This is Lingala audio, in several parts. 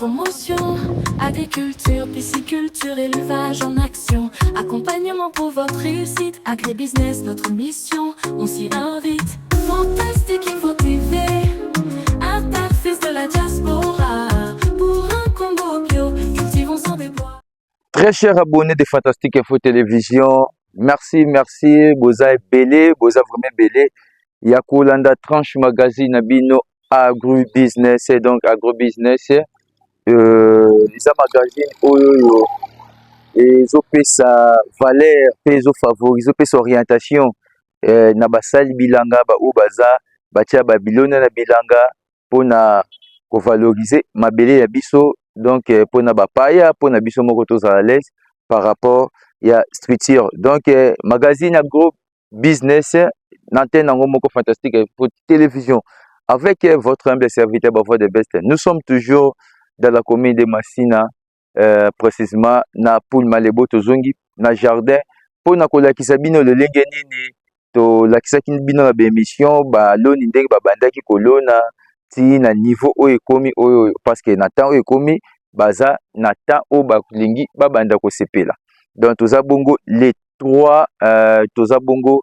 Promotion, agriculture, pisciculture, élevage en action. Accompagnement pour votre réussite, agribusiness, notre mission, on s'y invite. Fantastique Info TV, interface de la diaspora. Pour un Congo bio, cultivons sans déboire. Très chers abonnés de Fantastique Info Télévision, merci, merci, boza ebele, boza vraiment ebele. Ya kolanda Tranche Magazine na bino Agribusiness, donc Agribusiness eza magazine oyo oyo ezopesa valeur mpe ezofavoriser, ezopesa orientation na basali bilanga baoyo baza batia babilona na bilanga mpona kovaloriser mabele ya biso, donc mpona bapaya, mpona biso moko tozala à l'aise par rapport ya structure. Donc magazine Agro Business na antenne yango moko Fantastique pour Télévision, avec votre humble serviteur Bavoix de Best. Nous sommes toujours dans la commune de Masina, précisément na Poul Malebo. Tozongi na jardin mpona kolakisa bino lolenge nini tolakisaki bino na baémission, baloni ndenge babandaki kolona ti na niveau oyo ekomi oyo, parce que na temps oyo ekomi, baza na temps oyo balingi babanda kosepela. Donc toza bongo le 3, toza bongo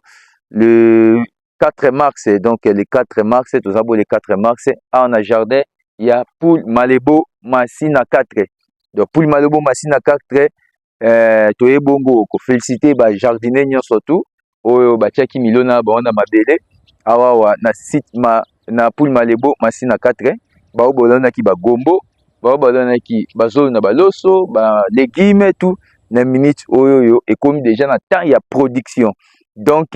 le 4 mars, donc le 4 mars, toza bongo le 4 mars awa na jardin ya Poul Malebo Masina 4. Donc Poul Malebo Masina 4, toye bongo koféliciter bajardinier nyonso tu oyo batiaki milona bango na mabele awawa na site na Poul Malebo Masina 4, bao bolonaki bagombo, bao balonaki bazolo na baloso, balégume, tout. Na minute oyo oyo ekomi déjà na temps ya production. Donc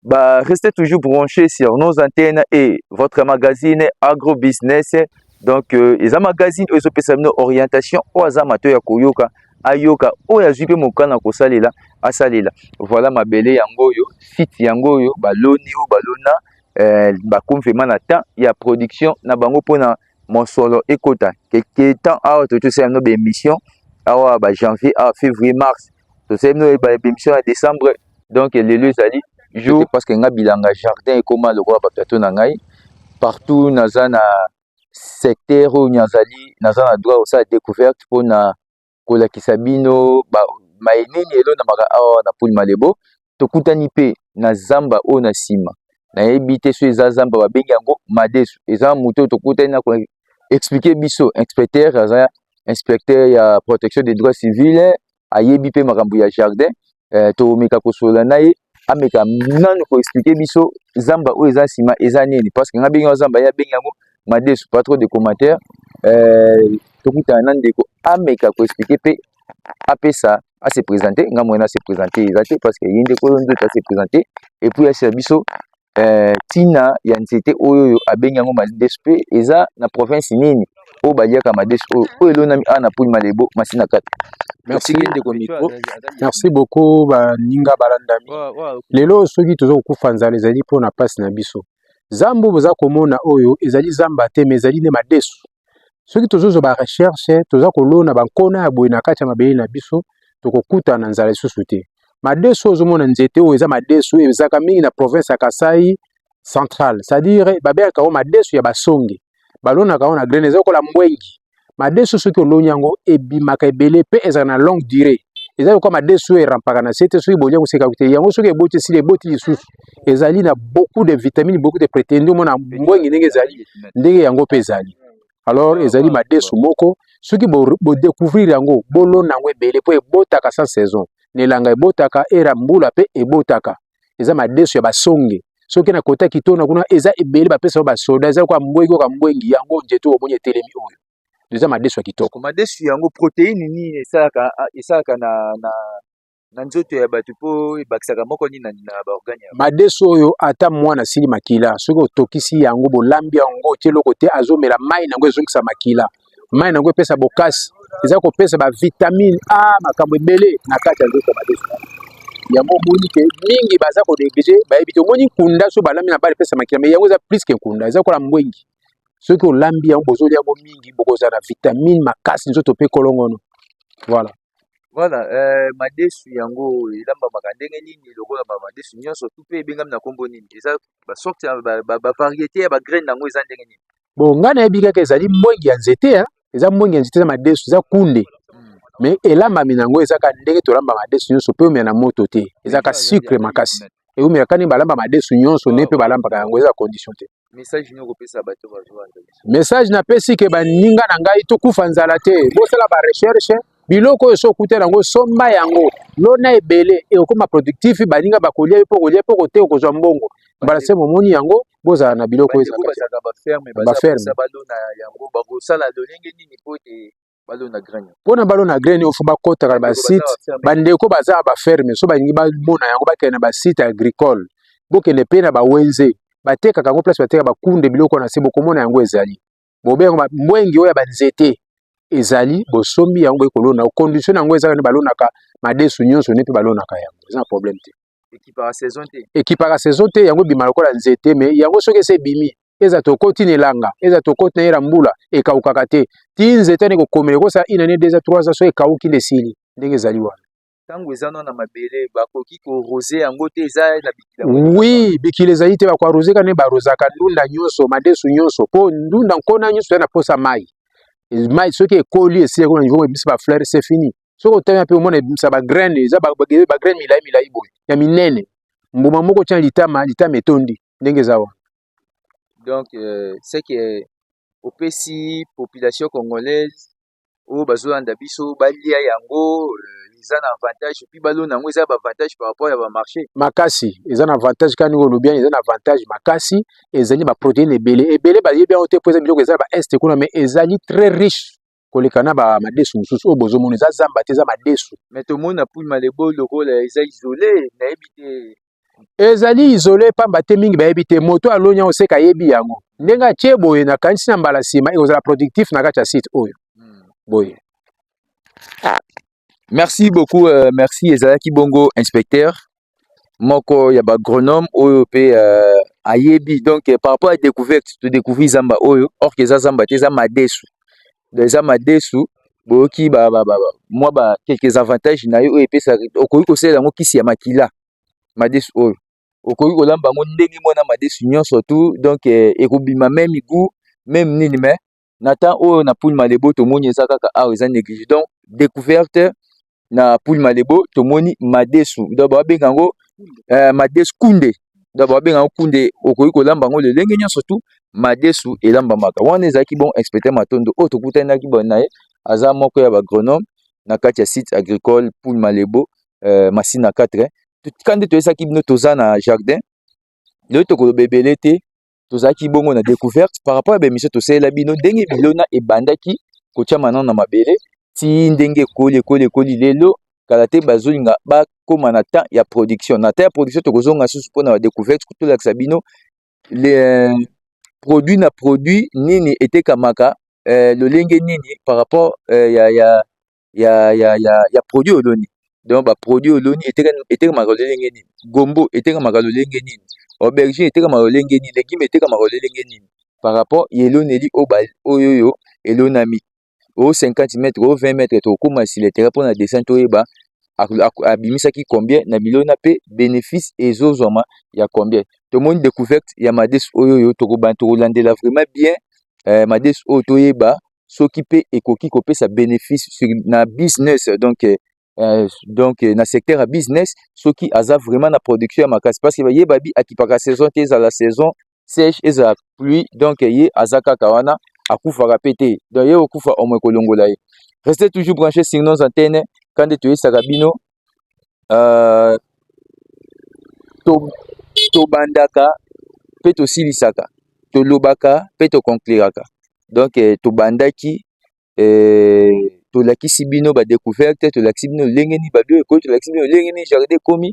bah, restez toujours branchés sur nos antennes et votre magazine Agro Business. Donc eza magazine oyo ezopesa bino orientation. Oyo aza mato ya koyoka, ayoka. Oyo azwi mpe mokana kosalela, asalela. Voilà, mabele yango oyo, site yango oyo, baloni oyo balona, bakomi vraiment na temps ya production na bango mpona mosolo ekota. Quelque temps awa totosala bino baémission awa, bajanvier awa, février, mars, tosali bino baémission ya décembre. Donc lelo ezali jour, parce que nga bilanga, jardin ekóma lokola baplateau na ngai. Partout naza na secteur oyo nazali, naza na droit kosala découverte mpona kolakisa bino maye nini elonamaka awa na Poul Malebo. Tokutani mpe na zamba oyo na nsima, nayebi te so eza zamba babengi yango madesu. Eza moto oyo tokutani na koexpliquer biso, inspecteur, aza inspecteur ya protection des droits civils, ayebi mpe makambo ya jardin. Tomeka kosolola na ye, ameka nanu koexpliquer biso zamba oyo eza nsima eza nini, parce que nga bengi yango zamba, ye abengi yango madesu. Pas trop de commentaires, tokutana na ndeko, ameka koexpliquer mpe apesa ase présenter. Nga moyen ase présenter eza te, parce que ye ndeko oyo nzoto ase présenter et puis asila biso ntina ya nzete oyo oyo abengi yango madesu, mpe eza na province nini oyo baliaka madesu oyo oyo elonami awa na Poul Malebo Masina 4. Merci. Ndeko micro. Merci beaucoup, baninga balandami. Lelo soki toza kokufa nzala, ezali mpona mpasi na biso. Zamba boza komona oyo ezali zamba te, mais ezali nde madesu. Soki tozozwa barecherche, toza kolona bankona ya boye na kati ya mabele na biso, tokokutana na nzala lisusu te. Madesu oyo ozomona, nzete oyo eza madesu, ezalaka mingi na province ya Kasai Central, c'est-à-dire babengaka yango madesu ya basonge. Balonaka yango na graine, eza lokola mbwengi. Madesu, soki oloni yango, ebimaka ebele mpe ezalaka na longue durée. Eza lokola madesu oyo erampaka na se te. Soki bolia koseka te yango, soki eboti, esili, eboti lisusu. Ezali na beaucoup de vitamines, beaucoup de protéines. Nde omona mbwengi ndenge ezali, ndenge yango mpe ezali. Alors ezali madesu moko, soki bodécouvrir yango, bolona yango ebele, mpo ebotaka sans saison. Na elanga ebotaka, era mbula mpe ebotaka. Eza madesu ya basonge. Soki na kota kitona kuna, eza ebele, bapesa yango basoda. Eza lokola mbwengi, oka mbwengi yango, nzete oyo omoni etelemi oyo eza madesu ya kitoko. Madesu yango, protéine nini esalaka na nzoto ya bato, mpo ebakisaka moko nini na baorgane ya Madesu oyo, ata mwana asili makila, soki otokisi yango, bolambi yango, otie eloko te, azomela mai nango, ezongisa makila. Mai nango epesa bokasi, eza kopesa bavitamine A, makambo ebele na kati ya nzoto ya madesu yango. Omoni ke mingi baza konégliger, bayebi te. Omoni nkunda, so balambi na bala, epesa makila, mais yango eza plus ke nkunda, eza kola mbwengi. Soki olambi yango, bozolia yango mingi, bokozala na vitamine makasi, nzoto mpe kolongono. Voilà. Voilà, madesu yango elambamaka ndenge nini? Lokola bamadesu nyonso tu, mpe ebengami na nkombo nini? Eza basorte ya bavariété ya bagraine yango eza ndenge nini? Bon, ngai nayebi kaka ezali mbwengi ya nzete. Eza mbwenge ya nzete, eza madesu, eza kunde, mais elambami na yango ezaka ndenge tolamba madesu nyonso mpe eumela na moto te. Ezaka sucre makasi, eumelaka ndenge balamba madesu nyonso, ndenge mpe balambaka yango, eza condition te. Message nini okopesa bato bazolanda biso? Message napesi ke baninga na ngai, tokufa nzala te. Bosala barecherche. Biloko oyo so okutela yango, somba yango, lona ebele, ekokoma productif. Baninga bakolia yo mpo kolia mpo kote okozwa mbongo mbala se momoni yango. Bozala na biloko oyo. Bandeko bazalaka baferme, baferme. Baza balona yango, bakosala lolenge nini po ete balona graine? Mpona balona graine, ofo bakɔtaka na basite. Bandeko baza na baferme, so balingi bamona yango, bakende na basite agricole. Bokende mpe na bawenze batekaka yango, place bateka bakunde, biloko na se, bokomona yango ezali. Bobe yango mbwengi oyo ya banzete ezali, bosombi yango, boye kolona. Condition yango ezaka nde balonaka madesu nyonso, nde mpe balonaka yango, eza na problème te. Ekipaka saison te? Ekipaka saison te. Yango ebima lokola nzete, mais yango soki esi ebimi, eza tokoti na elanga, eza tokoti na ye na mbula, ekaukaka te ti nzete wana ekokomela, ekosala une année, 2 ans, 3 ans. Soki ekauki nde esili ndenge ezali wana. Ntango eza nano na mabele, bakoki koarroser yango te? Eza na bikila? Oui, bikila ezali te. Bakoarroser kaka nde barosaka ndunda nyonso, madesu nyonso, mpo ndunda nkona nyonso eza na posa mai. Mai soki ekoli, esili ekoma niveau ebimisa bafleur, c'est fini. Soki otali mpe omona ebimisa bagraine, eza bagraine milai milai boye ya minene. Mbuma moko tia litama, litama etondi ndenge eza wana. Donc c'est que opesi population congolaise oyo bazolanda biso balia yango, eza na avantage, puis balona yango, eza baavantage par rapport ya bamarché. Makasi, eza na avantage. Kani olobi yani, eza na avantage makasi. Ezali baprotéine ebele ebele. Bayebi yango te mpo eza biloko eza na baest kuna, mais ezali très riche koleka na bamadesu mosusu oyo bozomona. Eza zamba te, eza madesu. Mais tomoni na Pool Malebo lokola eza isolé, nayebi te. Ezali isolé pamba te mingi bayebi te. Moto aloni yango seka ayebi yango ndenge atie boye. Nakanisi na mbala nsima ekozala productif na kati ya site oyo boye. Merci beaucoup, merci. Ezalaki bongo inspecteur moko ya baagronome oyo mpe ayebi. Donc par rapport à découverte, todécouvrir zamba oyo, or que eza zamba te, eza madesu. Donc eza madesu. Boyoki ba, ba, ba, ba, mwa ba quelques avantages na ye oyo epesaka. Okoki kosalela yango kisi ya makila, madesu oyo. Okoki kolamba yango ndenge mwana madesu nyonso tu. Donc ekobima même goût, même nini. Mais na temps oyo na Pool Malebo, tomoni eza kaka awa, eza négligé. Donc découverte na Pool Malebo, tomoni madesu. Donc babenga yango madesu kunde. Donc babenga yango kunde. Okoki kolamba yango lolenge nyonso tu madesu elambamaka. Wana ezalaki bon inspecteur Matondo oyo tokutanaki na ye. Aza moko ya baagronome na kati ya site agricole Pool Malebo, Masina 4. Tika nde toyesaki bino, toza na jardin lelo, tokoloba ebele te. Tozalaki bongo na découverte par rapport ya baémission tosalela bino, ndenge bilona ebandaki kotiama nano na mabele ti ndenge ekoli, ekoli, ekoli lelo. Kala te bazolinga bakóma na temps ya production. Na temps ya production, tokozonga susu mpona badécouverte, tolakisa bino le produit na produit nini etekamaka, lolenge nini par rapport ya produit oloni. Donc baproduit oloni etekamaka lolenge nini, gombo etekamaka lolenge nini, aubergine etekamaka lolenge nini, légume etekamaka lolenge nini par rapport ya eloneli oyo oyo elonami o 50 mètre, o 20 mètre. Tokóma sur le terrain mpona dessin, toyeba abimisaki combien na bilona mpe bénéfice ezozwama ya combien. Tomoni découverte ya madesu oyo oyo tokolandela vraiment bien, madesu oyo, toyeba soki mpe ekoki kopesa bénéfice na business. Donc na secteur ya business, soki aza vraiment na production ya makasi, parce que bayeba bi akipaka saison te, ezala saison sèche, ezala pluie, donc ye aza kaka wana, akufaka pe te. Donc ye okufa omwe kolongola ye. Restez toujours branché sur nos antennes. Kande toyesaka bino, tobandaka mpe tosilisaka, tolobaka mpe toconcluraka. Donc tobandaki, tolakisi bino badécouverte, tolakisi bino lolenge nini babio ekomi, tolakisi bino lolenge nini jardin ekomi,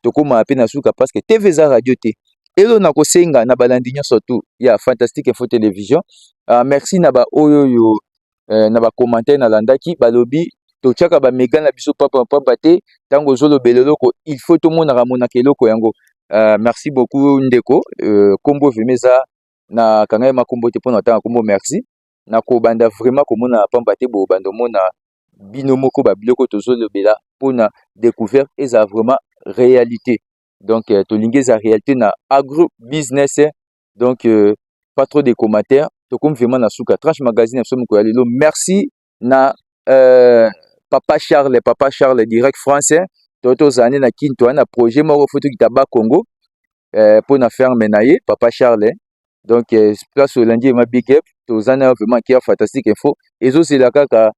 tokomaka mpe na suka, parce que TV eza radio te. Elo na kosenga na balandi nyonso tu ya Fantastique Info Télévision, merci na baoyo oyo na bacommentaire nalandaki, balobi totiaka bamega na biso pamba pamba te. Ntango ozolobela eloko, il faut tomonaka monaka eloko yango. Merci beaucoup ndeko. Kombo vraiment eza na kanga ye makombo te mpona otanga kombo. Merci na kobanda vraiment komona pamba te. Bobanda omona bino moko babiloko tozolobela mpona découverte eza vraiment réalité. Donc tolingi eza réalité na agro business. Donc pas trop de commentaires. Tokomi vraiment na suka tranche magazine na biso mokolo ya lelo. Merci na papa Charles, papa Charles direct français. To tozala nde na Kin, toza na projet moko fo tokita ba Congo mpo na ferme na ye papa Charles. Donc place olandi ema, big up. Toza na vraiment cœur Fantastique Info ezozela kaka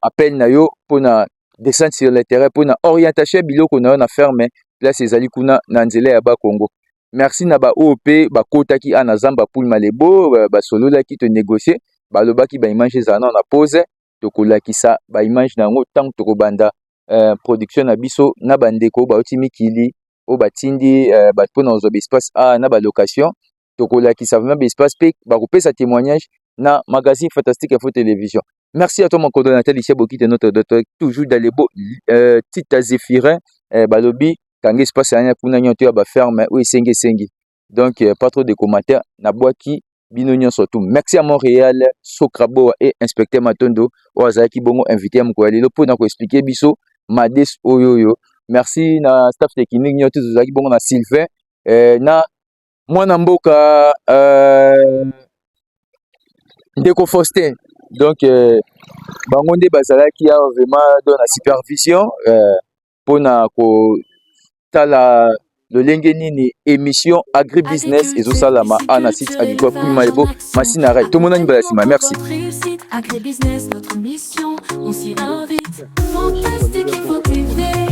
appel na yo mpona descente sur le terrain, mpona orientation ya biloko na yo na ferme, place ezali kuna na nzela ya Bakongo. Merci na baoyo mpe bakotaki a na zamba Poul Malebo, basololaki, tonégocie, balobaki baimage ezala nano na pause. Tokolakisa baimage na yango ntango tokobanda production na biso na bandeko bauti mikili oyo batindi bato mpona kozwa baespace a na balocation. Tokolakisa vraiment baespace mpe bakopesa témoignage na magazine Fantastique Info Télévision. Merci à toi, mon coordonnateur Licia Bokite, notre docteur toujours dans les beaux Tita Zéphirin. Balobi kanga espace ya kuna nyonso ya baferme oyo esengi esengi. Donc pas trop de commentaires, nabwaki bino nyonso tout. Merci à Montréal Sokraboa et inspecteur Matondo oyo azalaki bongo invité ya mokolo ya lelo mpona koexpliquer biso mades oyo oyo. Merci na staff technique nyonso, tozalaki bongo na Sylvain na mwana mboka ndeko Faustin. Donc bango nde bazalaki awa vraiment donc na supervision mpona kotala lolenge nini émission agribusiness ezosalama a na site agricole Poul Malebo Masina Rai. Tomonani mbala nsima, merci. Agribusiness, notre mission, on s'y invite. Fantastique Info TV.